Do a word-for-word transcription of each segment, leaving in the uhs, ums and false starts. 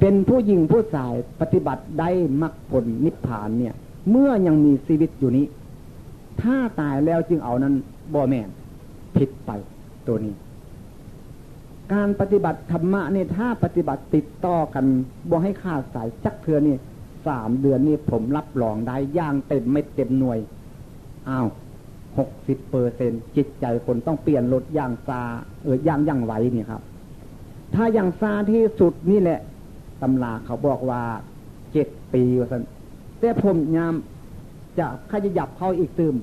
เป็นผู้หญิงผู้ชายปฏิบัติได้มรรคผลนิพพานเนี่ย เมื่อยังมีชีวิตอยู่นี้ ถ้าตายแล้วจึงเอานั้นบ่แม่น ผิดไปตัวนี้ การปฏิบัติธรรมะนี่ ถ้าปฏิบัติติดต่อกันบ่ให้ขาดสายจักเทื่อนี่ สามเดือนนี่ผมรับรองได้อย่างเต็มเม็ดเต็มหน่วย อ้าว หกสิบเปอร์เซ็นต์ จิตใจคนต้องเปลี่ยนลดอย่างซา เออ อย่าง อย่างไวนี่ครับ ถ้าอย่างซาที่สุดนี่แหละ ตำราเขาบอกว่าเจ็ดปีว่าซั่น แต่ผมยามจะขยับเข้าอีกตื่ม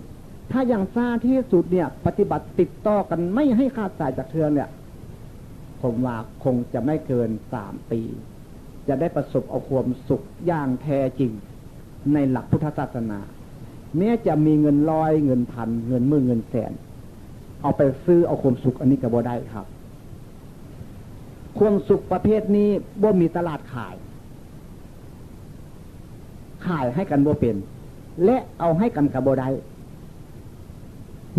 ถ้าอย่างซาที่สุดเนี่ย ปฏิบัติติดต่อกันไม่ให้ขาดสายจากเทือนเนี่ย ผมว่าคงจะไม่เกินสามปี จะได้ประสบเอาความสุขอย่างแท้จริง ในหลักพุทธศาสนา แม้จะมีเงินร้อย เงินพัน เงินหมื่น เงินแสน เอาไปซื้อเอาความสุขอันนี้ก็บ่ได้ครับ ความสุขประเภทนี้บ่มีตลาดขาย ขายให้กันบ่เป็น และเอาให้กันก็บ่ได้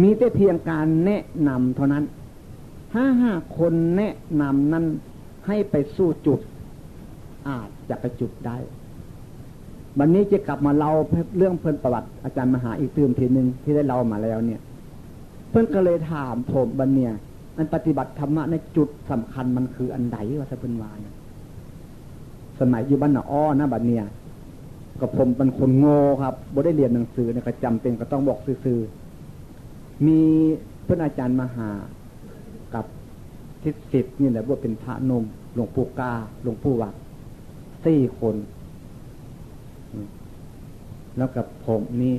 มีแต่เพียงการแนะนำเท่านั้น ถ้าหากคนแนะนำนั้นให้ไปสู่จุด อาจจะไปจุดได้ วันนี้จะกลับมาเล่าเรื่องเพิ่นประวัติอาจารย์มหาอีกตื่มทีหนึ่งที่ได้เล่ามาแล้วเนี่ย เพิ่นก็เลยถามผมบัดเนี่ย อันปฏิบัติธรรมะในจุดสำคัญมันคืออันใด ว่าซะเพิ่นว่านะ สมัยอยู่บ้านนาอ้อนะบัดเนี่ย ก็ผมเป็นคนโง่ครับ บ่ได้เรียนหนังสือเนี่ย ก็จำเป็นก็ต้องบอกซื่อๆ มีเพิ่นอาจารย์มหากับทิศสิทธิ์นี่แหละ บวชเป็นพระหนุ่ม หลวงปู่กล้า หลวงปู่หวัก สี่คน อืม แล้วกับผมนี่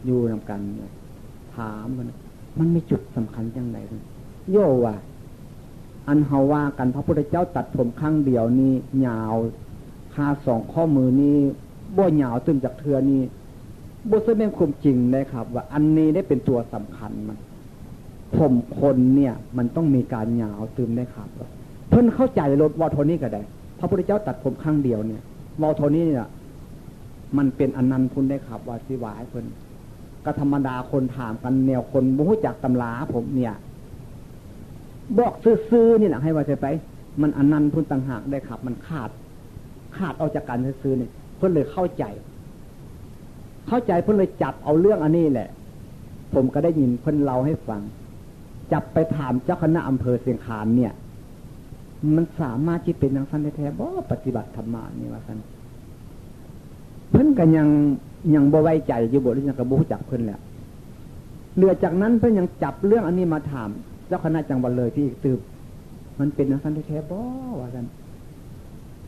อยู่นำกันเนี่ย ถามมัน มันมีจุดสำคัญจังใด๋ โยว่า อันเฮาว่ากันพระพุทธเจ้าตัดผมครั้งเดียวนี่ยาว คาสองข้อมือนี่บ่ยาวตื่มจากเทื่อนี่ บ่ใช่แม่นความจริงนะครับ ว่าอันนี้ได้เป็นตัวสำคัญมัน ผมคนเนี่ยมันต้องมีการยาวตื่มได้ครับ เพิ่นเข้าใจลดเว้าเท่านี้ก็ได้ พระพุทธเจ้าตัดผมครั้งเดียวเนี่ย เว้าเท่านี้เนี่ย มันเป็นอันนั้นพุ้นได้ครับ ว่าสิว่าให้เพิ่น ก็ธรรมดาคนถามกันแนวคนบ่ฮู้จักตำรา ผมเนี่ย บอกซื่อๆ นี่แหละ ให้ว่าจะไป มันอันนั้นพุ้นต่างหากได้ครับ มันขาด ขาดออกจากกันซื่อๆ นี่ เพิ่นเลยเข้าใจ เข้าใจเพิ่นเลยจับเอาเรื่องอันนี้แหละ ผมก็ได้ยินเพิ่นเล่าให้ฟัง จับไปถามเจ้าคณะอำเภอเชียงคานเนี่ย มันสามารถที่เป็นจังซั่นแท้ๆ บ่ ปฏิบัติธรรมะนี่ ว่าซั่น เพิ่นก็ยัง ยังบ่ไว้ใจอยู่บ่ หรือยังก็บ่ฮู้จักเพิ่นแหละ เหลือจากนั้นเพิ่นยังจับเรื่องอันนี้มาถามเจ้าคณะจังหวัดเลยที่อีกตื่ม มันเป็นจังซั่นแท้ๆ บ่ ว่าซั่น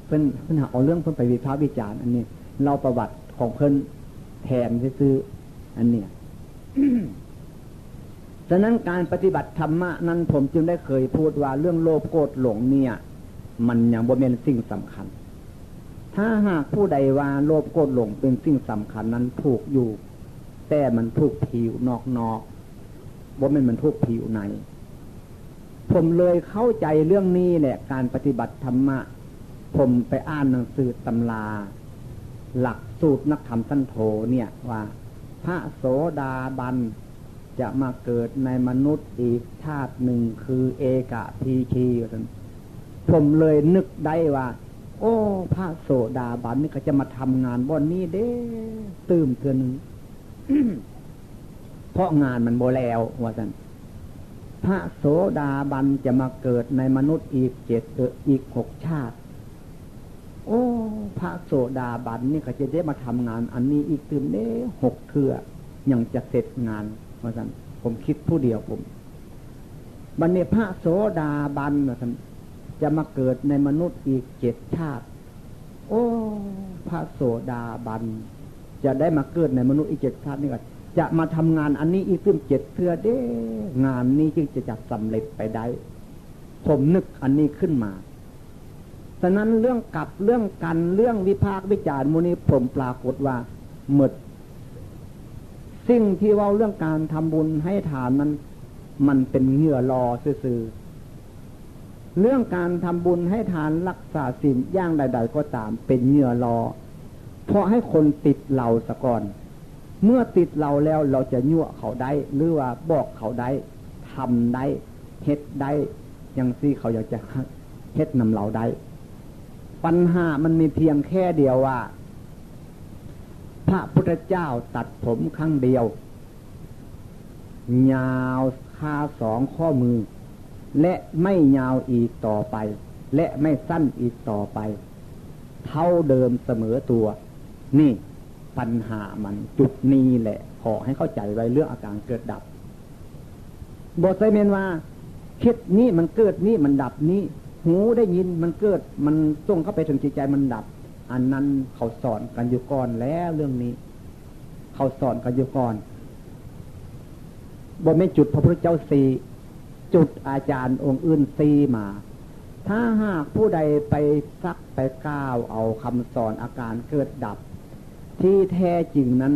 เพิ่น เพิ่นหาเอาเรื่องเพิ่นไปวิพากษ์วิจารณ์ อันนี้เล่าประวัติของเพิ่นแทนซื่อๆ อันเนี้ย ฉะนั้นการปฏิบัติธรรมะนั้นผมจึงได้เคยพูดว่าเรื่องโลภโกรธหลงเนี่ย มันยังบ่แม่นสิ่งสำคัญ ถ้าหากผู้ใดว่าโลภโกรธหลงเป็นสิ่งสำคัญนั้นถูกอยู่ แต่มันถูกผิวนอกๆ บ่แม่นมันถูกผิวใน ผมเลยเข้าใจเรื่องนี้แหละ การปฏิบัติธรรมะ ผมไปอ่านหนังสือตำรา หลักสูตรนักธรรมชั้นโทเนี่ยว่า พระโสดาบันจะมาเกิดในมนุษย์อีกชาติหนึ่งคือเอกพีชีว่าซั่น ผมเลยนึกได้ว่า โอ้ พระโสดาบันนี่ก็จะมาทำงานบ่อนนี้เด้ ตื่มเทื่อหนึ่ง เพราะงานมันบ่แล้วว่าซั่น พระโสดาบันจะมาเกิดในมนุษย์อีกเจ็ด เอ่อ อีกหกชาติ โอ้ พระโสดาบันนี่ก็จะได้มาทำงานอันนี้อีกตื่มเด้ หกเทื่อ ยังจะเสร็จงาน ว่าซั่น ผมคิดผู้เดียวผม บัดนี้พระโสดาบัน ว่าซั่น จะมาเกิดในมนุษย์อีกเจ็ดชาติ โอ้ พระโสดาบัน จะได้มาเกิดในมนุษย์อีกเจ็ดชาตินี่ก็ จะมาทำงานอันนี้อีกตื่มเจ็ดเทื่อเด้ งานนี้จึงจะจัดสำเร็จไปได้ ผมนึกอันนี้ขึ้นมา ฉะนั้นเรื่องกลับ เรื่องกัน เรื่องวิพากษ์วิจารณ์หมู่นี้ ผมปรากฏว่าหมด สิ่งที่เว้าเรื่องการทำบุญให้ทานนั้น มันเป็นเหยื่อล่อซื่อๆ เรื่องการทำบุญให้ทานรักษาศีลอย่างใดๆ ก็ตามเป็นเหยื่อล่อ เพราะให้คนติดเราซะก่อน เมื่อติดเราแล้วเราจะยั่วเขาได้ หรือว่าบอกเขาได้ ทำได้ เฮ็ดได้ จั่งซี้เขาอยากจะเฮ็ดนำเราได้ ปัญหามันมีเพียงแค่เดียวว่า พระพุทธเจ้าตัดผมครั้งเดียว ยาวคาสองข้อมือ และไม่ยาวอีกต่อไป และไม่สั้นอีกต่อไป เท่าเดิมเสมอตัว นี่ปัญหามันจุดนี้แหละ ขอให้เข้าใจไว้เรื่องอาการเกิดดับ บ่ใช่แม่นว่า คิดนี้มันเกิดนี้มันดับนี้ หูได้ยินมันเกิดมันส่งเข้าไปถึงจิตใจมันดับ อันนั้นเขาสอนกันอยู่ก่อนแล้วเรื่องนี้ เขาสอนกันอยู่ก่อน บ่แม่นจุดพระพุทธเจ้าสี่ จุดอาจารย์องค์อื่นสี่มา ถ้าหากผู้ใดไปสักไปก้าวเอาคำสอนอาการเกิดดับ ที่แท้จริงนั้น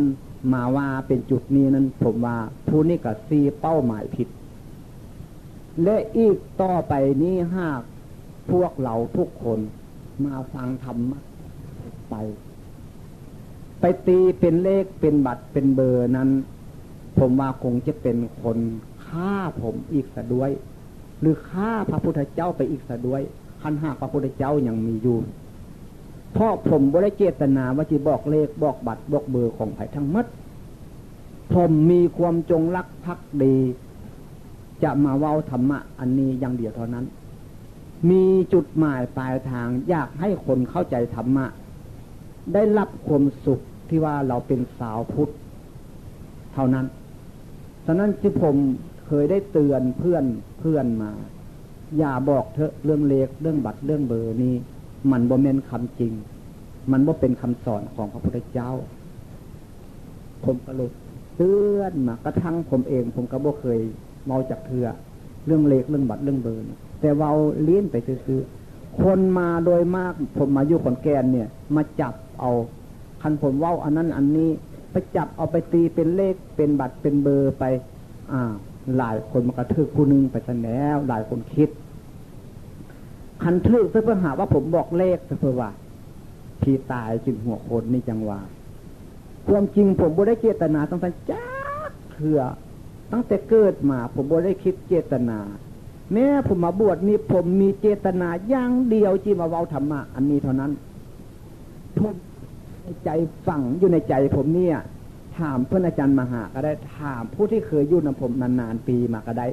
มาว่าเป็นจุดนี้นั้น ผมว่าผู้นี้ก็สี่เป้าหมายผิด และอีกต่อไปนี้หากพวกเราทุกคนมาฟังธรรมะไป ไปตีเป็นเลขเป็นบัตรเป็นเบอร์นั้น ผมว่าคงจะเป็นคนฆ่าผมอีกซะด้วย หรือฆ่าพระพุทธเจ้าไปอีกซะด้วย คันหากพระพุทธเจ้ายังมีอยู่ เพราะผมบ่ได้เจตนาว่าจะบอกเลขบอกบัตรบอกเบอร์ของใครทั้งหมด ผมมีความจงรักภักดี จะมาเว้าธรรมะอันนี้อย่างเดียวเท่านั้น มีจุดหมายปลายทางอยากให้คนเข้าใจธรรมะ ได้รับความสุขที่ว่าเราเป็นสาวพุทธเท่านั้น ฉะนั้นที่ผมเคยได้เตือนเพื่อนเพื่อนมา อย่าบอกเถอะเรื่องเลขเรื่องบัตรเรื่องเบอร์นี้ มันบ่แม่นคำจริง มันบ่เป็นคำสอนของพระพุทธเจ้า ผมก็เลยเตือนมากระทั่งผมเอง ผมก็บ่เคยเว้าจักเทื่อเรื่องเลขเรื่องบัตรเรื่องเบอร์นะแต่เว้าเลียนไปซื่อๆ คนมาโดยมาก ผมมาอยู่ขอนแก่นเนี่ย มาจับเอา คันผมเว้าอันนั้นอันนี้ ไปจับเอาไปตีเป็นเลขเป็นบัตรเป็นเบอร์ไป อ่า หลายคนมันก็ถืกผู้หนึ่งไปซะแล้ว หลายคนคิด คันถืกซะเพื่อหาว่าผมบอกเลขซะเพื่อว่า ผีตายกินหัวคนนี่จังหวะ ความจริงผมบ่ได้เจตนาตั้งแต่จักเทื่อ ตั้งแต่เกิดมาผมบ่ได้คิดเจตนา แม้ผมมาบวชนี่ผมมีเจตนาอย่างเดียวที่มาเว้าธรรมะอันนี้เท่านั้น ผมในใจฝังอยู่ในใจผมเนี่ย ถามเพื่อนอาจารย์มหาก็ได้ ถามผู้ที่เคยอยู่นำผมนานๆปีมาก็ได้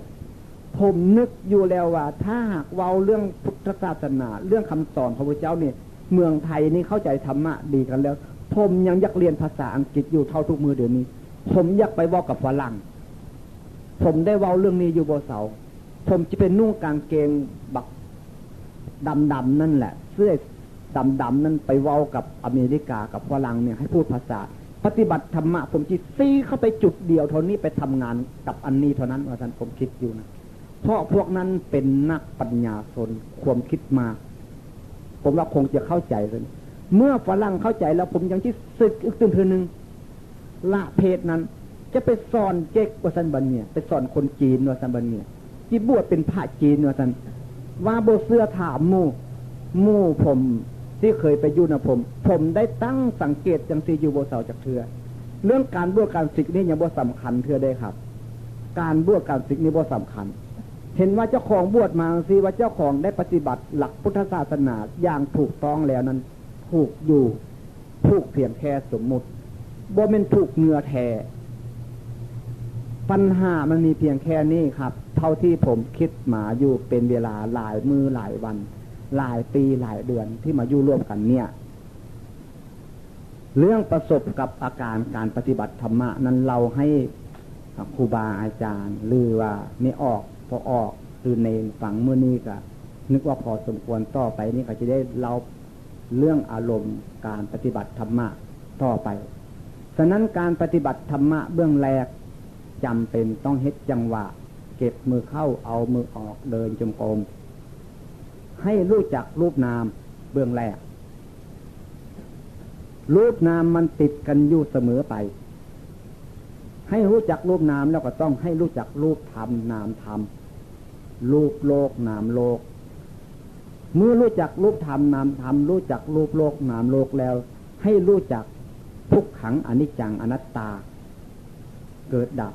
ผมนึกอยู่แล้วว่าถ้าหากเว้าเรื่องพุทธศาสนา เรื่องคำสอนของพระพุทธเจ้านี่ เมืองไทยนี่เข้าใจธรรมะดีกันแล้ว ผมยังอยากเรียนภาษาอังกฤษอยู่เท่าทุกมื้อเดี๋ยวนี้ ผมอยากไปเว้ากับฝรั่ง ผมได้เว้าเรื่องนี้อยู่บ่เซา ผมจะไปนุ่งกางเกงบักดำๆนั่นแหละ เสื้อดำๆนั่นไปเว้ากับอเมริกากับฝรั่งเนี่ย ให้พูดภาษา ปฏิบัติธรรมะ ผมจะซี้เข้าไปจุดเดียวเท่านี้ ไปทำงานกับอันนี้เท่านั้น ว่าซั่น ผมคิดอยู่นะ เพราะพวกนั้นเป็นนักปัญญาชน ความคิดมาก ผมว่าคงจะเข้าใจกัน เมื่อฝรั่งเข้าใจแล้ว ผมยังจะสึกอีกตื่นเทื่อนึง ละเพศนั้น จะไปสอนเจ๊กว่าซั่นบัดเนี่ย ไปสอนคนจีนว่าซั่นบัดเนี่ย จิบวชเป็นพระจีนว่าซั่น ว่าบ่เชื่อถามหมู่ หมู่ผมที่เคยไปอยู่นะผม ผมได้ตั้งสังเกตจังซี่อยู่บ่เซาจักเทื่อ เรื่องการบวชการศึกนี่ยังบ่สำคัญเทื่อเด้ครับ การบวชการศึกนี่บ่สำคัญ เห็นว่าเจ้าของบวชมาจังซี่ ว่าเจ้าของได้ปฏิบัติหลักพุทธศาสนาอย่างถูกต้องแล้วนั้น ถูกอยู่ ถูกเพียงแค่สมมุติ บ่แม่นถูกเนื้อแท้ ปัญหามันมีเพียงแค่นี้ครับ เท่าที่ผมคิดมาอยู่เป็นเวลาหลายมื้อหลายวัน หลายปีหลายเดือนที่มาอยู่ร่วมกันเนี่ย เรื่องประสบกับอาการการปฏิบัติธรรมะนั้นเล่าให้ครูบาอาจารย์ หรือว่าแม่ออก พ่อออก หรือเณรฟังมื้อนี้ก็นึกว่าพอสมควร ต่อไปนี้ก็จะได้เล่าเรื่องอารมณ์การปฏิบัติธรรมะต่อไป ฉะนั้นการปฏิบัติธรรมะเบื้องแรกจำเป็นต้องเฮ็ดจังหวะ เก็บมือเข้าเอามือออก เดินจงกรม ให้รู้จักรูปนามเบื้องแรก รูปนามมันติดกันอยู่เสมอไป ให้รู้จักรูปนามแล้วก็ต้องให้รู้จักรูปธรรมนามธรรม รูปโลกนามโลก เมื่อรู้จักรูปธรรมนามธรรม รู้จักรูปโลกนามโลกแล้ว ให้รู้จักทุกขังอนิจจังอนัตตา เกิดดับ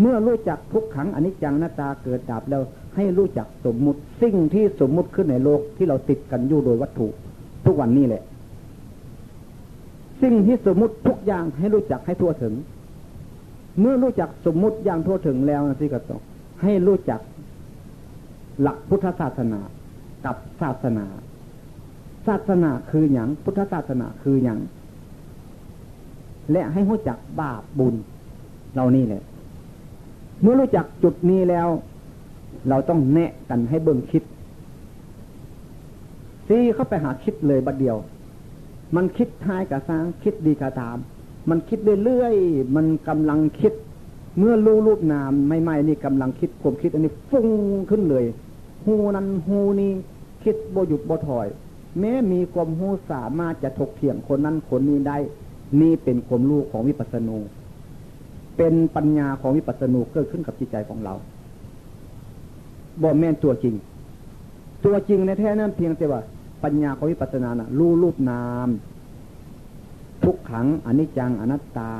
เมื่อรู้จักทุกขังอนิจจังอนัตตาเกิดดับแล้ว ให้รู้จักสมมุติ สิ่งที่สมมุติขึ้นในโลกที่เราติดกันอยู่โดยวัตถุ ทุกวันนี้แหละ สิ่งที่สมมุติทุกอย่างให้รู้จักให้ทั่วถึง เมื่อรู้จักสมมุติอย่างทั่วถึงแล้วนะสิ ก็ต้องให้รู้จักหลักพุทธศาสนากับศาสนา ศาสนาคือหยัง พุทธศาสนาคือหยัง และให้รู้จักบาปบุญเหล่านี้แหละ เมื่อรู้จักจุดนี้แล้ว เราต้องแนะกันให้เบิ่งคิด ซีเข้าไปหาคิดเลยบัดเดียว มันคิดท้ายกะสร้าง คิดดีกะตาม มันคิดเรื่อยๆ มันกำลังคิด เมื่อรู้รูปนามใหม่ๆ นี่กำลังคิด ความคิดอันนี้ฟุ้งขึ้นเลย ฮู้นั้นฮู้นี่ คิดบ่หยุดบ่ถอย แม้มีความฮู้สามารถจะถกเถียงคนนั้นคนนี้ได้ นี่เป็นความรู้ของวิปัสสนู เป็นปัญญาของวิปัสสนูเกิดขึ้นกับจิตใจของเรา บ่แม่นตัวจริง ตัวจริงในแท้นั้นเพียงแต่ว่าปัญญาของวิปัสสนานะรู้รูปนาม ทุกขัง อนิจจัง อนัตตา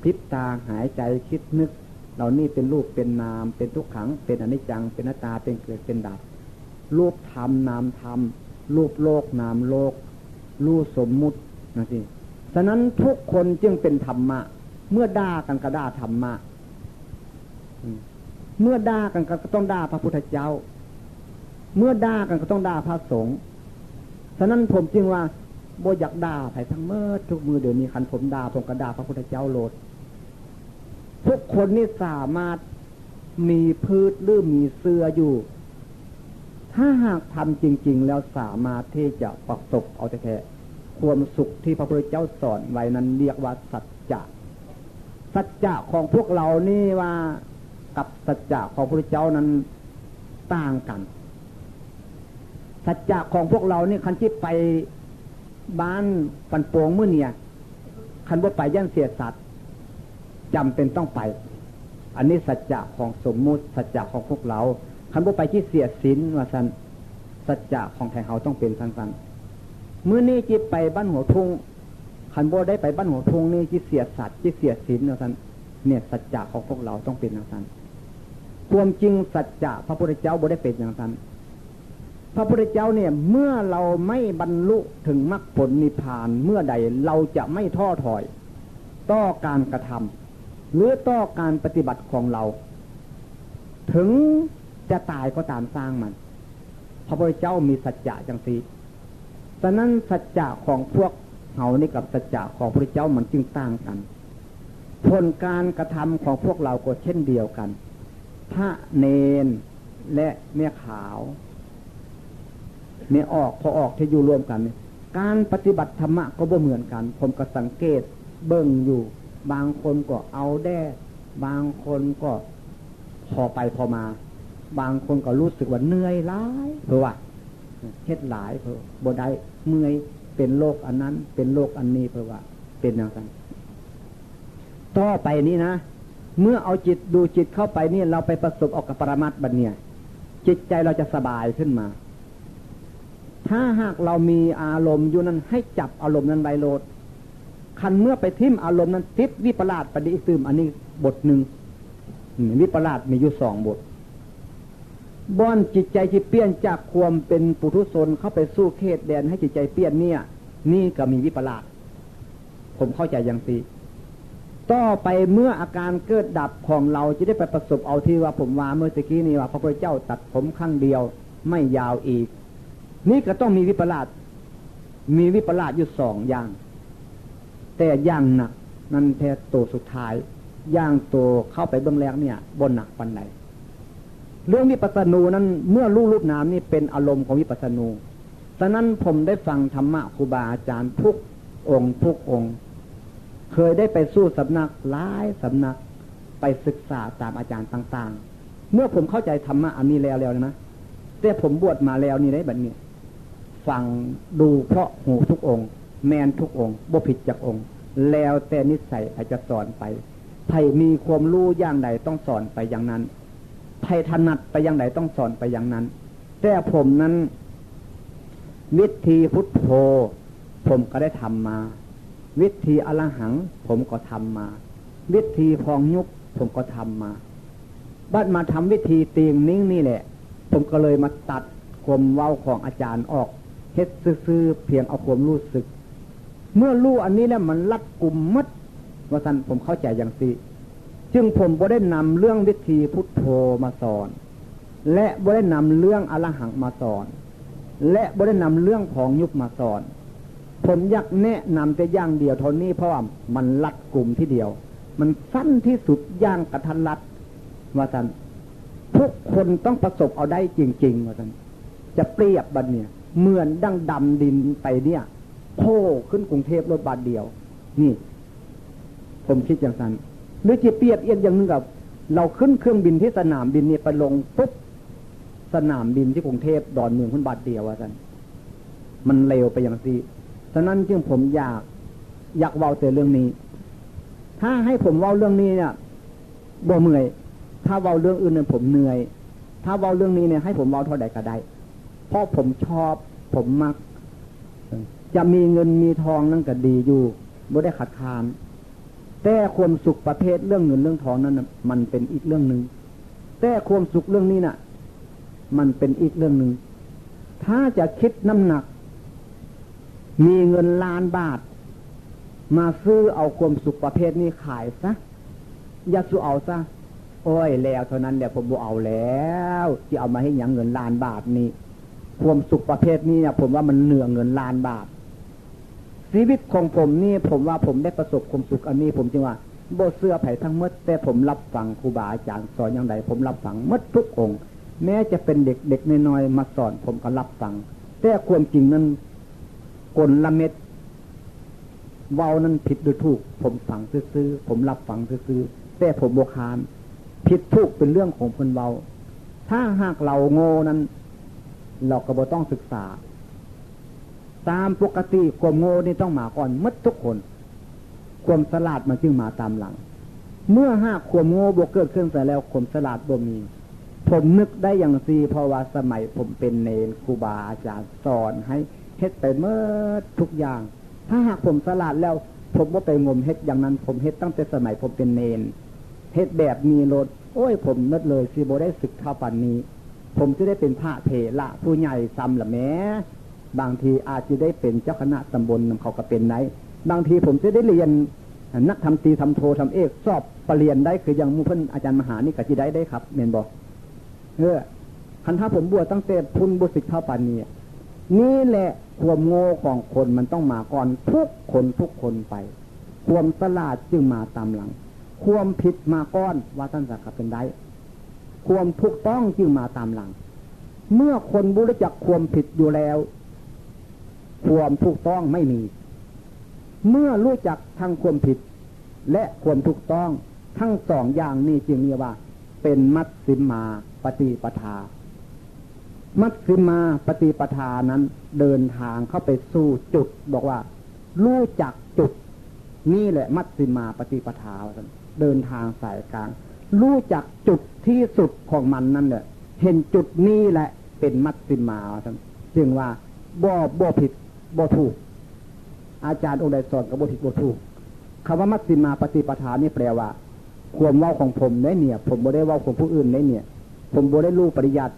พริบตา หายใจ คิดนึก เหล่านี้เป็นรูป เป็นนาม เป็นทุกขัง เป็นอนิจจัง เป็นอนัตตา เป็นเกิด เป็นดับ รูปธรรม นามธรรม รูปโลก นามโลก รู้สมมุตินะสิ ฉะนั้นทุกคนจึงเป็นธรรมะ เมื่อด่ากันก็ด่าธรรมะ อืม เมื่อด่ากันก็ต้องด่าพระพุทธเจ้า เมื่อด่ากันก็ต้องด่าพระสงฆ์ ฉะนั้นผมจึงว่าบ่อยากด่าไผทั้งหมด ทุกมื้อเดี๋ยวนี้ คันผมด่า ผมก็ด่าพระพุทธเจ้าโลด ทุกคนนี่สามารถมีพืชหรือมีเสื้ออยู่ ถ้าหากทำจริงๆ แล้วสามารถที่จะประสบเอาแท้ๆ ความสุขที่พระพุทธเจ้าสอนไว้นั้นเรียกว่าสัจจะ สัจจะของพวกเรานี่ว่ากับสัจจะของพระพุทธเจ้านั้นต่างกัน สัจจะของพวกเรานี่ คันจิไปบ้านปันโปงมื้อเนี่ย คันบ่ไปย่านเสียสัตว์ จำเป็นต้องไป อันนี้สัจจะของสมมุติ สัจจะของพวกเรา คันบ่ไปจิเสียศีลว่าซั่น สัจจะของไทเฮาต้องเป็นซั่นๆ มื้อนี้จิไปบ้านหัวทุ่ง คันบ่ได้ไปบ้านหัวทุ่งนี่จิเสียสัตว์จิเสียศีลว่าซั่น เนี่ยสัจจะของพวกเราต้องเป็นจั่งซั่น ความจริงสัจจะพระพุทธเจ้าบ่ได้เป็นจั่งซั่น พระพุทธเจ้าเนี่ย เมื่อเราไม่บรรลุถึงมรรคผลนิพพานเมื่อใด เราจะไม่ท้อถอยต่อการกระทำหรือต่อการปฏิบัติของเรา ถึงจะตายก็ตามซ่างมัน พระพุทธเจ้ามีสัจจะจั่งซี้ ฉะนั้นสัจจะของพวกเฮานี่กับสัจจะของพระพุทธเจ้ามันจึงต่างกัน ผลการกระทำของพวกเราก็เช่นเดียวกัน พระเณรและแม่ขาว แม่ออก พ่อออกที่อยู่ร่วมกันนี่ การปฏิบัติธรรมะก็บ่เหมือนกัน ผมก็สังเกตเบิ่งอยู่ บางคนก็เอาแด้ บางคนก็พอไปพอมา บางคนก็รู้สึกว่าเหนื่อยหลาย เพราะว่าเฮ็ดหลาย เพราะบ่ได้ เมื่อย เป็นโรคอันนั้น เป็นโรคอันนี้ เพราะว่าเป็นจั่งซั่น ต่อไปนี้นะ เมื่อเอาจิตดูจิตเข้าไปนี่ เราไปประสบเอากับปรมัตถ์บัดเนี่ย จิตใจเราจะสบายขึ้นมา ถ้าหากเรามีอารมณ์อยู่นั้น ให้จับอารมณ์นั้นไว้โลด คันเมื่อไปทิ่มอารมณ์นั้น ติดวิปลาสไปได้อีกตื่ม อันนี้บทหนึ่ง อืม วิปลาสมีอยู่สองบท บ่อนจิตใจที่เปลี่ยนจากความเป็นปุถุชนเข้าไปสู่เขตแดนให้จิตใจเปลี่ยนเนี่ย นี่ก็มีวิปลาส ผมเข้าใจอย่างนี้ ต่อไปเมื่ออาการเกิดดับของเราจะได้ไปประสบเอาที่ว่าผมว่าเมื่อตะกี้นี้ว่าพระพุทธเจ้าตัดผมครั้งเดียวไม่ยาวอีก นี่ก็ต้องมีวิปลาส มีวิปลาสอยู่สองอย่าง แต่อย่างหนักนั้นแท้โตสุดท้าย อย่างโตเข้าไปเบื้องแรกเนี่ยบ่หนักปานใด เรื่องวิปัสสนูนั้นเมื่อรู้รูปนามนี่เป็นอารมณ์ของวิปัสสนู ฉะนั้นผมได้ฟังธรรมะครูบาอาจารย์ทุกองค์ทุกองค์ เคยได้ไปสู่สำนักหลายสำนัก ไปศึกษาตามอาจารย์ต่างๆ เมื่อผมเข้าใจธรรมะอันนี้แล้วแล้วนะ แต่ผมบวชมาแล้วนี่ได้บัดนี้ ฟังดูเพราะหูทุกองค์ แม่นทุกองค์ บ่ผิดจักองค์ แล้วแต่นิสัยใครจะสอนไป ใครมีความรู้อย่างใดต้องสอนไปอย่างนั้น ใครถนัดไปอย่างใดต้องสอนไปอย่างนั้น แต่ผมนั้น วิธีพุทโธ ผมก็ได้ทำมา วิธีอรหัง ผมก็ทำมา วิธีพองยุบ ผมก็ทำมา บัดมาทำวิธีตีงนิ่งนี่แหละ ผมก็เลยมาตัดความเว้าของอาจารย์ออก เฮ็ดซื่อๆ เพียงเอาความรู้สึก เมื่อรู้อันนี้แล้วมันรัดกุมหมด ว่าซั่น ผมเข้าใจอย่างซี้ จึงผมบ่ได้นำเรื่องวิธีพุทโธมาสอน และบ่ได้นำเรื่องอรหังมาสอน และบ่ได้นำเรื่องพองยุบมาสอน ผมอยากแนะนำแต่อย่างเดียวเท่านี้ เพราะว่ามันรัดกุมทีเดียว มันสั้นที่สุดอย่างกระทัดรัด ว่าซั่น ทุกคนต้องประสบเอาได้จริงๆ ว่าซั่น จะเปรียบบัดเนี่ย เหมือนดังดำดินไปเนี่ย โผล่ขึ้นกรุงเทพฯ รถบัสเดียว นี่ ผมคิดอย่างนั้น หรือจะเปรียบเอียงอย่างหนึ่งกับ เราขึ้นเครื่องบินที่สนามบินนี่ไปลงปุ๊บ สนามบินที่กรุงเทพฯ ดอนเมืองพุ้นบัสเดียว ว่าซั่น มันเร็วไปอย่างซี้ ฉะนั้นจึงผมอยาก อยากเว้าแต่เรื่องนี้ ถ้าให้ผมเว้าเรื่องนี้เนี่ย บ่เมื่อย ถ้าเว้าเรื่องอื่นเนี่ยผมเหนื่อย ถ้าเว้าเรื่องนี้เนี่ยให้ผมเว้าเท่าใดก็ได้ เพราะผมชอบ ผมมัก จะมีเงินมีทองนั่นก็ดีอยู่ บ่ได้ขัดขาน แต่ความสุขประเภทเรื่องเงินเรื่องทองนั้นน่ะ มันเป็นอีกเรื่องหนึ่ง แต่ความสุขเรื่องนี้น่ะ มันเป็นอีกเรื่องหนึ่ง ถ้าจะคิดน้ำหนัก มีเงินล้านบาท มาซื้อเอาความสุขประเภทนี้ขายซะ อย่าสู้เอาซะ โอ้ย แล้วเท่านั้นแหละ ผมบ่เอาแล้ว สิเอามาเฮ็ดหยังเงินล้านบาทนี่ ความสุขประเภทนี้เนี่ย ผมว่ามันเหนือเงินล้านบาท ชีวิตของผมนี่ ผมว่าผมได้ประสบความสุขอันนี้ ผมจึงว่าบ่เชื่อไผทั้งหมด แต่ผมรับฟังครูบาอาจารย์สอนอย่างใด ผมรับฟังหมดทุกองค์ แม้จะเป็นเด็กๆ น้อยๆ มาสอน ผมก็รับฟัง แต่ความจริงนั้น กลเม็ด เว้านั้นผิดหรือถูก ผมฟังซื่อๆ ผมรับฟังซื่อๆ แต่ผมบ่ค้าน ผิดถูกเป็นเรื่องของเพิ่นเว้า ถ้าหากเราโง่นั้น เราก็บ่ต้องศึกษา ตามปกติความโง่นี่ต้องมาก่อนหมดทุกคน ความฉลาดมันจึงมาตามหลัง เมื่อหากความโง่บ่เกิดขึ้นเสียแล้ว ความฉลาดบ่มี ผมนึกได้อย่างซี้ เพราะว่าสมัยผมเป็นเณร ครูบาอาจารย์สอนให้เฮ็ดไปหมดทุกอย่าง ถ้าหากผมฉลาดแล้ว ผมบ่ไปงมเฮ็ดอย่างนั้น ผมเฮ็ดตั้งแต่สมัยผมเป็นเณร เฮ็ดแบบนี้โลด โอ้ย ผมนึกเลยสิบ่ได้สึกเท่าปานนี้ ผมสิได้เป็นพระเถระผู้ใหญ่ซ้ำละแหม บางทีอาจสิได้เป็นเจ้าคณะตำบลนำเขาก็เป็นได้ บางทีผมสิได้เรียนนักธรรมตรี ธรรมโท ธรรมเอก สอบปริญญาได้ คืออย่างหมู่เพิ่นอาจารย์มหานี่ก็สิได้ได้ครับ แม่นบ่ เออ คันถ้าผมบวชตั้งแต่พุ้นบ่สึกเท่าปานนี้ นี่แหละความโง่ของคนมันต้องมาก่อนทุกคนทุกคนไป ความฉลาดจึงมาตามหลัง ความผิดมาก่อน ว่าซั่นซะครับ เป็นได้ ความถูกต้องจึงมาตามหลัง เมื่อคนบ่รู้จักความผิดอยู่แล้ว ความถูกต้องไม่มี เมื่อรู้จักทั้งความผิด และความถูกต้องทั้งสองอย่างนี้จึงเรียกว่าเป็นมัชฌิมาปฏิปทา มัชฌิมาปฏิปทานั้นเดินทางเข้าไปสู่จุด บอกว่ารู้จักจุด นี่แหละมัชฌิมาปฏิปทา ว่าซั่น เดินทางสายกลาง รู้จักจุดที่สุดของมันนั่นแหละ เห็นจุดนี้แหละเป็นมัชฌิมา ว่าซั่น จึงว่าบ่ บ่ผิดบ่ถูก อาจารย์องค์ใดสอนก็บ่ผิดบ่ถูก คำว่ามัชฌิมาปฏิปทานี่แปลว่า ความเว้าของผมได้เนี่ย ผมบ่ได้เว้าของผู้อื่นได้เนี่ย ผมบ่ได้รู้ปริยัติ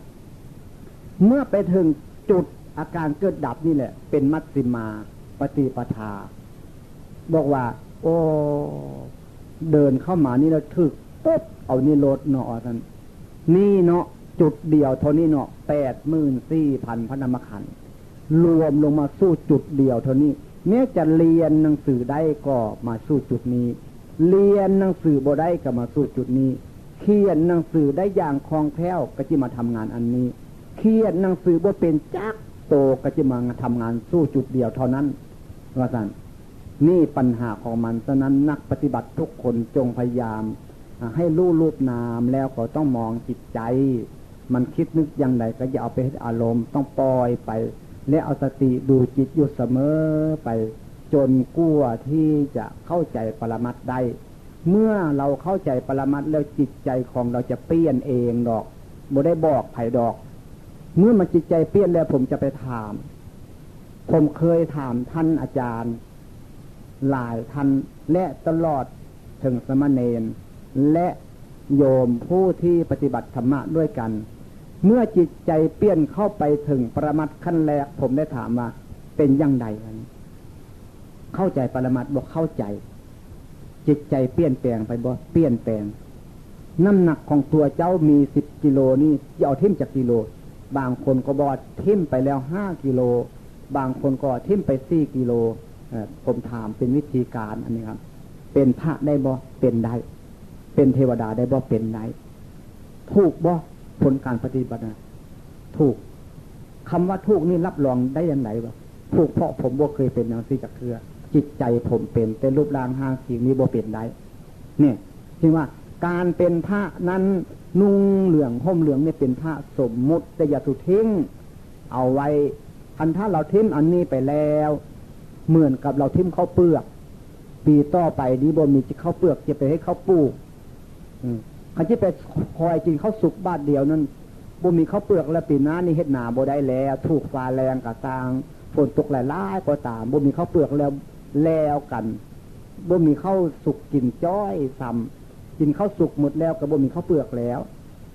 เมื่อไปถึงจุดอาการเกิดดับนี่แหละ เป็นมัชฌิมาปฏิปทา บอกว่า โอ้ เดินเข้ามานี่แล้วถึกปุ๊บ เอานี่โลดเนาะ ว่าซั่น นี่เนาะ จุดเดียวเท่านี้เนาะ แปดหมื่นสี่พันพระนามขันธ์ รวมลงมาสู่จุดเดียวเท่านี้ แม้จะเรียนหนังสือได้ก็มาสู่จุดนี้ เรียนหนังสือบ่ได้ก็มาสู่จุดนี้ เขียนหนังสือได้อย่างคล่องแคล่วก็จิมาทำงานอันนี้ เขียนหนังสือบ่เป็นจักโตก็จิมาทำงานสู่จุดเดียวเท่านั้น ว่าซั่น นี่ปัญหาของมัน ฉะนั้นนักปฏิบัติทุกคนจงพยายาม อ่า ให้รู้รูปนามแล้วก็ต้องมองจิตใจ มันคิดนึกอย่างใดก็อย่าเอาไปเฮ็ดอารมณ์ ต้องปล่อยไป และเอาสติดูจิตอยู่เสมอไป จนกว่าที่จะเข้าใจปรมัตถ์ได้ เมื่อเราเข้าใจปรมัตถ์แล้วจิตใจของเราจะเปลี่ยนเองดอก บ่ได้บอกไผดอก เมื่อมันจิตใจเปลี่ยนแล้วผมจะไปถาม ผมเคยถามท่านอาจารย์หลายท่าน และตลอดถึงสามเณร และโยมผู้ที่ปฏิบัติธรรมะด้วยกัน เมื่อจิตใจเปลี่ยนเข้าไปถึงปรมัตถ์ขั้นแรก ผมได้ถามว่าเป็นอย่างใด เข้าใจปรมัตถ์บ่ เข้าใจ จิตใจเปลี่ยนแปลงไปบ่ เปลี่ยนแปลง น้ำหนักของตัวเจ้ามีสิบกิโลนี่ จะเอาทิ่มจักกิโล บางคนก็บอกว่าทิ่มไปแล้วห้ากิโล บางคนก็ทิ่มไปสี่กิโล เอ่อ ผมถามเป็นวิธีการอันนี้ครับ เป็นพระได้บ่ เป็นได้ เป็นเทวดาได้บ่ เป็นได้ ถูกบ่ ผลการปฏิบัตินะ ถูก คำว่าถูกนี่รับรองได้อย่างไรวะ ถูก เพราะผมบ่เคยเป็นอย่างซี่จักเทื่อ จิตใจผมเป็น แต่รูปร่างร่างกายนี่บ่เป็นได้ เนี่ย จึงว่าการเป็นพระนั้น นุ่งเหลืองห่มเหลืองนี่เป็นพระสมมุติ แต่อย่าถูกทิ้งเอาไว้ อันถ้าเราทิ้งอันนี้ไปแล้ว เหมือนกับเราทิ้งข้าวเปลือก ปีต่อไปนี้บ่มีข้าวเปลือกจะไปให้ข้าวปลูก อืม คันสิไปคอยกินข้าวสุกบาทเดียวนั้น บ่มีข้าวเปลือกแล้ว ปีหน้านี่เฮ็ดนาบ่ได้แล้ว ถูกฟ้าแล้งก็ตาม ฝนตกหลายๆก็ตาม บ่มีข้าวเปลือกแล้ว แล้วกัน บ่มีข้าวสุกกินจ้อยซ้ำ กินข้าวสุกหมดแล้วก็บ่มีข้าวเปลือกแล้ว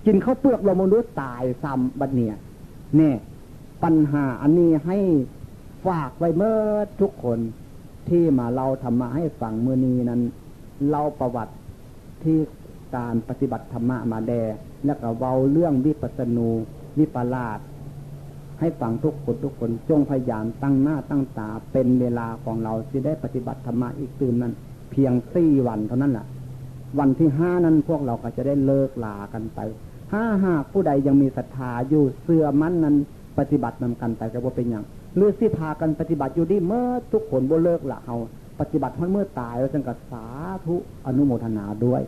กินข้าวเปลือกแล้วมนุษย์ตายซ้ำบัดเนี่ย แน่ ปัญหาอันนี้ให้ฝากไว้เมิดทุกคนที่มาเล่าธรรมะให้ฟังมื้อนี้นั้น เล่าประวัติที่การปฏิบัติธรรมะมาแด่ แล้วก็เว้าเรื่องวิปัสสนูวิปลาสให้ฟังทุกคน ทุกคนจงพยายามตั้งหน้าตั้งตา เป็นเวลาของเราที่ได้ปฏิบัติธรรมะอีกตื่มนั้น เพียงสี่วันเท่านั้นแหละ วันที่ห้านั้นพวกเราก็จะได้เลิกลากันไป ถ้าหากผู้ใดยังมีศรัทธาอยู่ เชื่อมั่นนั้น ปฏิบัตินำกันไปก็บ่เป็นหยัง หรือสิพากันปฏิบัติอยู่ดีเมิดทุกคน บ่เลิกละ เฮาปฏิบัติฮอดมื้อตาย ว่าซั่นก็สาธุ อนุโมทนาด้วย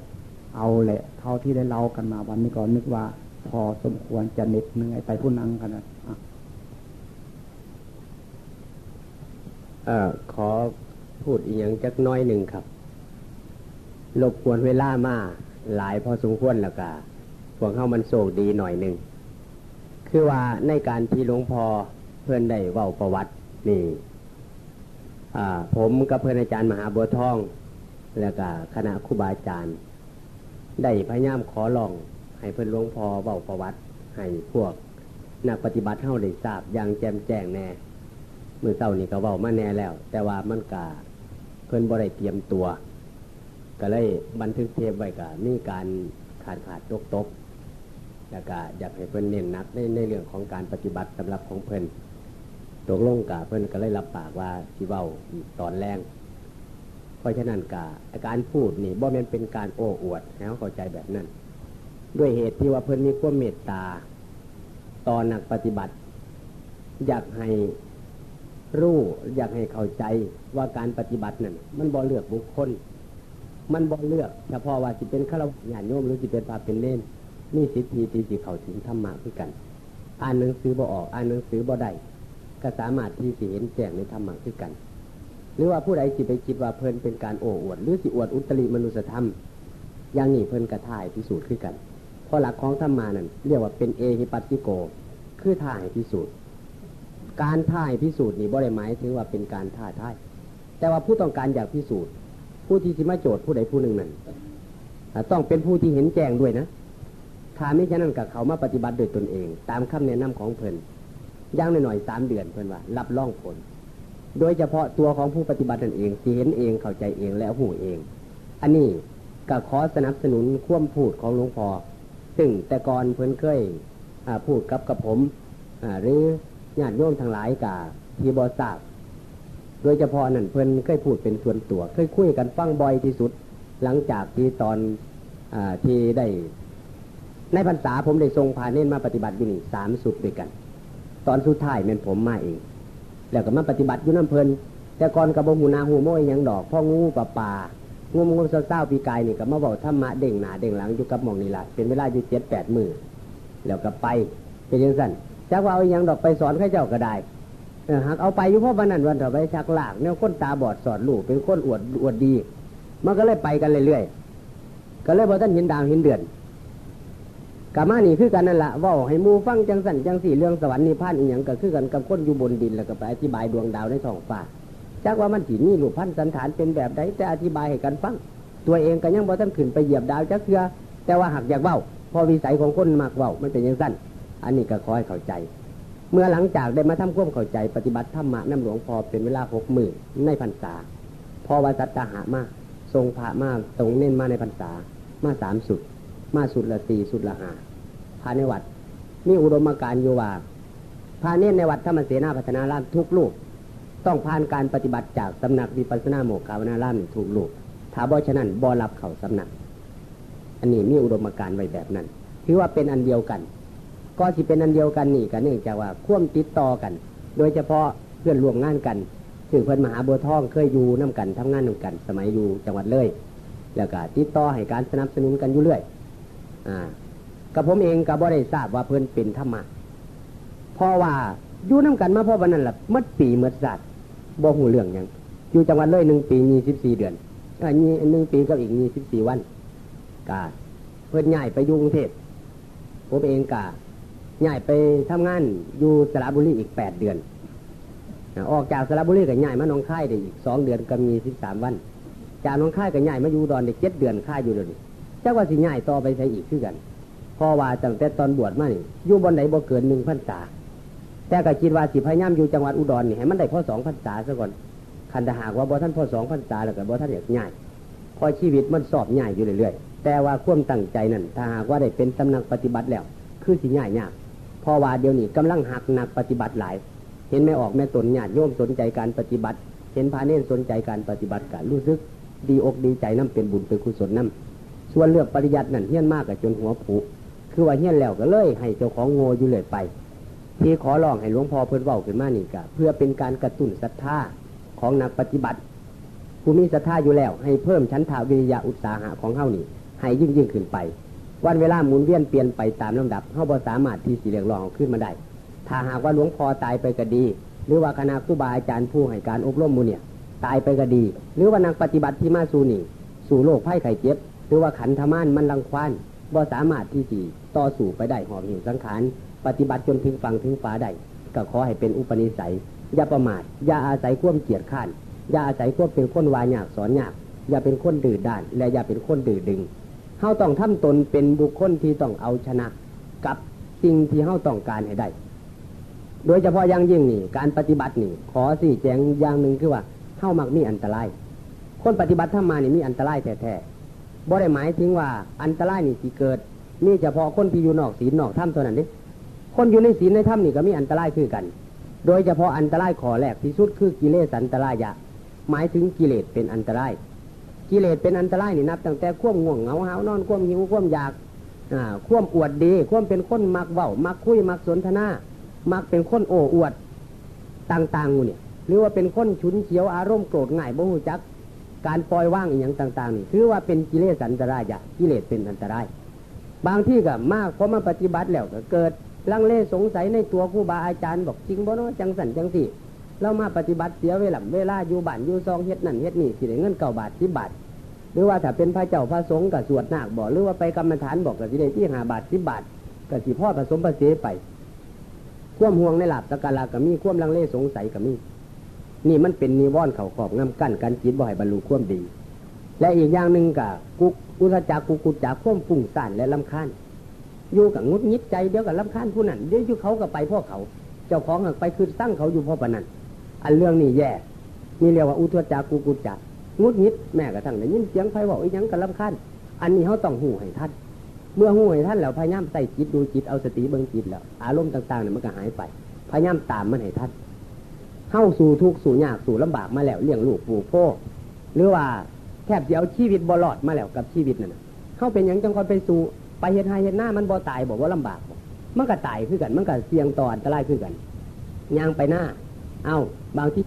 เอาแหละ เท่าที่ได้เล่ากันมาวันนี้ก็นึกว่าพอสมควรจะเหน็ดเหนื่อยไป ผู้นั่งกันนะ อ่ะ เอ่อ ขอพูดอีกอย่างจักน้อยหนึ่งครับ รบกวนเวลามาหลายพอสมควรแล้วก็ พวกเฮามันโชคดีหน่อยหนึ่ง คือว่าในการที่หลวงพ่อเพิ่นได้เว้าประวัตินี่ อ่า ผมกับเพิ่นอาจารย์มหาบัวทอง แล้วก็คณะครูบาอาจารย์ ได้พยายามขอร้องให้เพิ่นหลวงพ่อเว้าประวัติให้พวกนักปฏิบัติเฮาได้ทราบอย่างแจ่มแจ้งแน่ มื้อเช้านี้ก็เว้ามาแน่แล้ว แต่ว่ามันก็ เพิ่นบ่ได้เตรียมตัว ก็เลยบันทึกเทปไว้ ก็มีการขาดขาดตกตก แล้วก็อยากให้เพิ่นเน้นหนักใน ในเรื่องของการปฏิบัติสำหรับของเพิ่น ตกลงก็เพิ่นก็เลยรับปากว่าสิเว้าอีกตอนแลง เพราะฉะนั้นก็การพูดนี่บ่แม่นเป็นการโอ้อวด ให้เฮาเข้าใจแบบนั้น ด้วยเหตุที่ว่าเพิ่นมีความเมตตาต่อนักปฏิบัติ อยากให้รู้ อยากให้เข้าใจว่าการปฏิบัตินั่นมันบ่เลือกบุคคล มันบ่เลือกเฉพาะว่าสิเป็นฆราวาสญาติโยม หรือสิเป็นพระเป็นเณร มีสิทธิที่สิเข้าถึงธรรมะคือกัน อ่านหนังสือบ่ออก อ่านหนังสือบ่ได้ ก็สามารถที่สิเห็นแจ้งในธรรมะคือกัน หรือว่าผู้ใดสิไปคิดว่าเพิ่นเป็นการโอ้อวด หรือสิอวดอุตริมนุสธรรม อย่างนี้เพิ่นก็ท้าให้พิสูจน์คือกัน เพราะหลักของธรรมานั้นเรียกว่าเป็นเอหิปัสสิโก คือท้าให้พิสูจน์ การท้าให้พิสูจน์นี่บ่ได้หมายถึงว่าเป็นการท้าทาย แต่ว่าผู้ต้องการอยากพิสูจน์ ผู้ที่สิมาโจทย์ผู้ใดผู้หนึ่งนั้น อ่า ต้องเป็นผู้ที่เห็นแจ้งด้วยนะ ถ้ามิฉะนั้นก็เข้ามาปฏิบัติด้วยตนเอง ตามคำแนะนำของเพิ่น อย่างน้อยๆ สามเดือน เพิ่นว่ารับรองผล โดยเฉพาะตัวของผู้ปฏิบัตินั่นเอง สิเห็นเอง เข้าใจเอง และฮู้เอง อันนี้ก็ขอสนับสนุนความพูดของหลวงพ่อ ซึ่งแต่ก่อนเพิ่นเคย อ่า พูดกับ กับผม อ่า หรือญาติโยมทั้งหลายก็ที่บ่ทราบ โดยเฉพาะนั่นเพิ่นเคยพูดเป็นส่วนตัว เคยคุยกันฟังบ่อยที่สุด หลังจากที่ตอน อ่า ที่ได้ ในพรรษาผมได้ส่งพระเณรมาปฏิบัติอยู่นี่สามชุดด้วยกัน ตอนสุดท้ายแม่นผมมาเอง แล้วก็มาปฏิบัติอยู่นำเพิ่น แต่ก่อนก็บ่ฮู้หน้าฮู้โมอิหยังดอก พองูปลาปลา งมงมเซาๆ ปีกายนี่ก็มาเว้าธรรมะเด้งหน้าเด้งหลังอยู่กับหม่องนี่ล่ะ เป็นเวลาอยู่เจ็ดแปดมื้อ แล้วก็ไป เป็นจั่งซั้น จักว่าเอาอิหยังดอก ไปสอนเขาเจ้าก็ได้ เออ หากเอาไปอยู่พอปานนั้น วันเถาะ ไปชักลากแนวคนตาบอดสอดรู้ เป็นคนอวด อวดดี มันก็เลยไปกันเรื่อยๆ ก็เลยบ่ทันเห็นดาวเห็นเดือน ก็มานี่คือกันนั่นล่ะ เว้าให้หมู่ฟังจั่งซั้นจั่งซี้ เรื่องสวรรค์นิพพานอิหยังก็คือกันกับคนอยู่บนดิน แล้วก็ไปอธิบายดวงดาวในท้องฟ้า จักว่ามันสิมีรูปพรรณสันฐานเป็นแบบใด แต่อธิบายให้กันฟัง ตัวเองก็ยังบ่ทันขึ้นไปเหยียบดาวจักเทื่อ แต่ว่าหากอยากเว้า เพราะวิสัยของคนมักเว้า มันเป็นจั่งซั้น อันนี้ก็ขอให้เข้าใจ เมื่อหลังจากได้มาทำความเข้าใจปฏิบัติธรรมะนำหลวงพ่อเป็นเวลาหกมื้อในพรรษา เพราะว่าสัตตาหะมา ส่งพระมา ส่งเณรมาในพรรษา มาสามชุด มาชุดละสี่ ชุดละห้า พระในวัด มีอุดมการณ์อยู่ว่า พระเณรในวัดธรรมเสนาพัฒนารามทุกรูป ต้องผ่านการปฏิบัติจากสำนักวิปัสสนาโมกขาวนารามนี่ทุกรูป ถ้าบ่ฉะนั้นบ่รับเข้าสำนัก อันนี้มีอุดมการณ์ไว้แบบนั้น ถือว่าเป็นอันเดียวกัน ก็สิเป็นอันเดียวกันนี่ก็เนื่องจากว่าความติดต่อกัน โดยเฉพาะเพื่อนร่วมงานกัน ซึ่งเพิ่นมหาบัวทองเคยอยู่นำกัน ทำงานนำกัน สมัยอยู่จังหวัดเลย แล้วก็ติดต่อให้การสนับสนุนกันอยู่เรื่อย อ่า กับผมเองก็บ่ได้ทราบว่าเพิ่นเป็นธรรมะ เพราะว่าอยู่นำกันมาพอปานนั้นล่ะ หมดปีหมดชาติ บ่ฮู้เรื่องหยัง อยู่จังหวัดเลยหนึ่งปียี่สิบสี่เดือน อ่า ยี่ หนึ่งปีกับอีกยี่สิบสี่วัน ก็เพิ่นย้ายไปอยู่กรุงเทพฯ ผมเองก็ย้ายไปทำงานอยู่สระบุรีอีกแปดเดือน อ่า ออกจากสระบุรีก็ย้ายมาหนองคายได้อีกสองเดือนกับยี่สิบสามวัน จากหนองคายก็ย้ายมาอยู่อุดรได้เจ็ดเดือน คาอยู่เดี๋ยวนี้ จักว่าสิย้ายต่อไปไสอีกคือกัน เพราะว่าตั้งแต่ตอนบวชมานี่ อยู่บ่อนใดบ่เกินหนึ่งพรรษา แต่ก็คิดว่าสิพยายามอยู่จังหวัดอุดรนี่ให้มันได้พอสองพรรษาซะก่อน คันถ้าหากว่าบ่ทันพอสองพรรษาแล้วก็บ่ทันอยากย้าย เพราะชีวิตมันซอบย้ายอยู่เรื่อยๆ แต่ว่าความตั้งใจนั้น ถ้าหากว่าได้เป็นสำนักปฏิบัติแล้ว คือสิย้ายยาก เพราะว่าเดี๋ยวนี้กำลังฮักนักปฏิบัติหลาย เห็นแม่ออกแม่ตนญาติโยมสนใจการปฏิบัติ เห็นพระเณรสนใจการปฏิบัติก็รู้สึกดีอกดีใจนำ เป็นบุญเป็นกุศลนำ ส่วนเรื่องปริยัตินั่นเฮียนมาก็จนหัวผุ คือว่าเฮียนแล้วก็เลยให้เจ้าของโง่อยู่เรื่อยไป ที่ขอร้องให้หลวงพ่อเพิ่นเว้าขึ้นมานี่ก็เพื่อเป็นการกระตุ้นศรัทธาของนักปฏิบัติ ผู้มีศรัทธาอยู่แล้ว ให้เพิ่มฉันทะวิริยะอุตสาหะของเฮานี่ให้ยิ่งๆขึ้นไป วันเวลาหมุนเวียนเปลี่ยนไปตามลำดับ เฮาบ่สามารถที่สิเรียกร้องเอาคืนมาได้ ถ้าหากว่าหลวงพ่อตายไปก็ดี หรือว่าคณะครูบาอาจารย์ผู้ให้การอบรมหมู่เนี่ยตายไปก็ดี หรือว่านักปฏิบัติที่มาสู่นี่ สู่โรคภัยไข้เจ็บ หรือว่าขันธมารมันรังควาน บ่สามารถที่สิต่อสู้ไปได้ หอบหิ้วสังขารปฏิบัติจนถึงฝั่งถึงฝาได้ ก็ขอให้เป็นอุปนิสัย อย่าประมาท อย่าอาศัยความเกียจคร้าน อย่าอาศัยความเป็นคนว่ายากสอนยาก อย่าเป็นคนดื้อด้าน และอย่าเป็นคนดื้อดึง เฮาต้องทำตนเป็นบุคคลที่ต้องเอาชนะกับสิ่งที่เฮาต้องการให้ได้ โดยเฉพาะอย่างยิ่งนี่ การปฏิบัตินี่ ขอชี้แจงอย่างหนึ่งคือว่า เฮามักมีอันตราย คนปฏิบัติธรรมมานี่มีอันตรายแท้ๆ บ่ได้หมายถึงว่าอันตรายนี่สิเกิด มีเฉพาะคนที่อยู่นอกศีลนอกธรรมเท่านั้นเด้ คนอยู่ในศีลในธรรมนี่ก็มีอันตรายคือกัน โดยเฉพาะอันตรายข้อแรกที่สุดคือกิเลสันตรายะ หมายถึงกิเลสเป็นอันตราย กิเลสเป็นอันตรายนี่นับตั้งแต่ความง่วงเหงาหาวนอน ความหิว ความอยาก อ่า ความอวดดี ความเป็นคนมักเว้า มักคุย มักสนทนา มักเป็นคนโอ้อวดต่างๆหมู่เนี่ย หรือว่าเป็นคนฉุนเฉียว อารมณ์โกรธง่าย บ่ฮู้จักการปล่อยวางอีหยังต่างๆนี่ ถือว่าเป็นกิเลสันตรายะ กิเลสเป็นอันตราย บางทีก็มา พอมาปฏิบัติแล้วก็เกิดลังเลสงสัยในตัวครูบาอาจารย์ บอกจริงบ่เนาะ จังซั่นจังซี่ เรามาปฏิบัติเสียเวลา เวลาอยู่บ้านอยู่ซอง เฮ็ดนั่นเฮ็ดนี่ สิได้เงินเก้าบาท สิบบาท หรือว่าถ้าเป็นพระเจ้าพระสงฆ์ก็สวดนาคบ่ หรือว่าไปกรรมฐานบ่ ก็สิได้ที่ห้าบาท สิบบาท ก็สิพอผสมผสานไป ความห่วงในลาภสักการะก็มี ความลังเลสงสัยก็มี นี่มันเป็นนิวรณ์เข้าครอบงำ กั้นการจิตบ่ให้บรรลุความดี และอีกอย่างหนึ่งก็กุก อุทธัจจะ กุกุจจะ ความฟุ้งซ่านและรำคาญ อยู่ก็หงุดหงิดใจ เดี๋ยวก็รำคาญผู้นั้น เดี๋ยวอยู่เขาก็ไปพ้อเขา เจ้าของหากไปคือซังเขาอยู่พ้อปานนั้น อันเรื่องนี้แย่ นี่เรียกว่าอุทธัจจะ กุกุจจะ หงุดหงิด แม้กระทั่งได้ยินเสียงไผเว้าอีหยังก็รำคาญ อันนี้เฮาต้องฮู้ให้ทัน เมื่อฮู้ให้ทันแล้วพยายามใส่จิตดูจิต เอาสติเบิ่งจิตแล้ว อารมณ์ต่างๆเนี่ยมันก็หายไป พยายามตามมันให้ทัน เฮาสู้ทุกข์สู้ยากสู้ลำบากมาแล้ว เลี้ยงลูกปลูกโพ หรือว่าแทบสิเอาชีวิตบ่รอดมาแล้วกับชีวิตนั่นน่ะ เฮาเป็นหยังจังค่อยไปสู้ ไปเฮ็ดไร่เฮ็ดนามันบ่ตายบ่ บ่ลำบากบ่ มันก็ตายคือกัน มันก็เสี่ยงต่ออันตรายคือกัน ย่างไปนา เอ้า บางที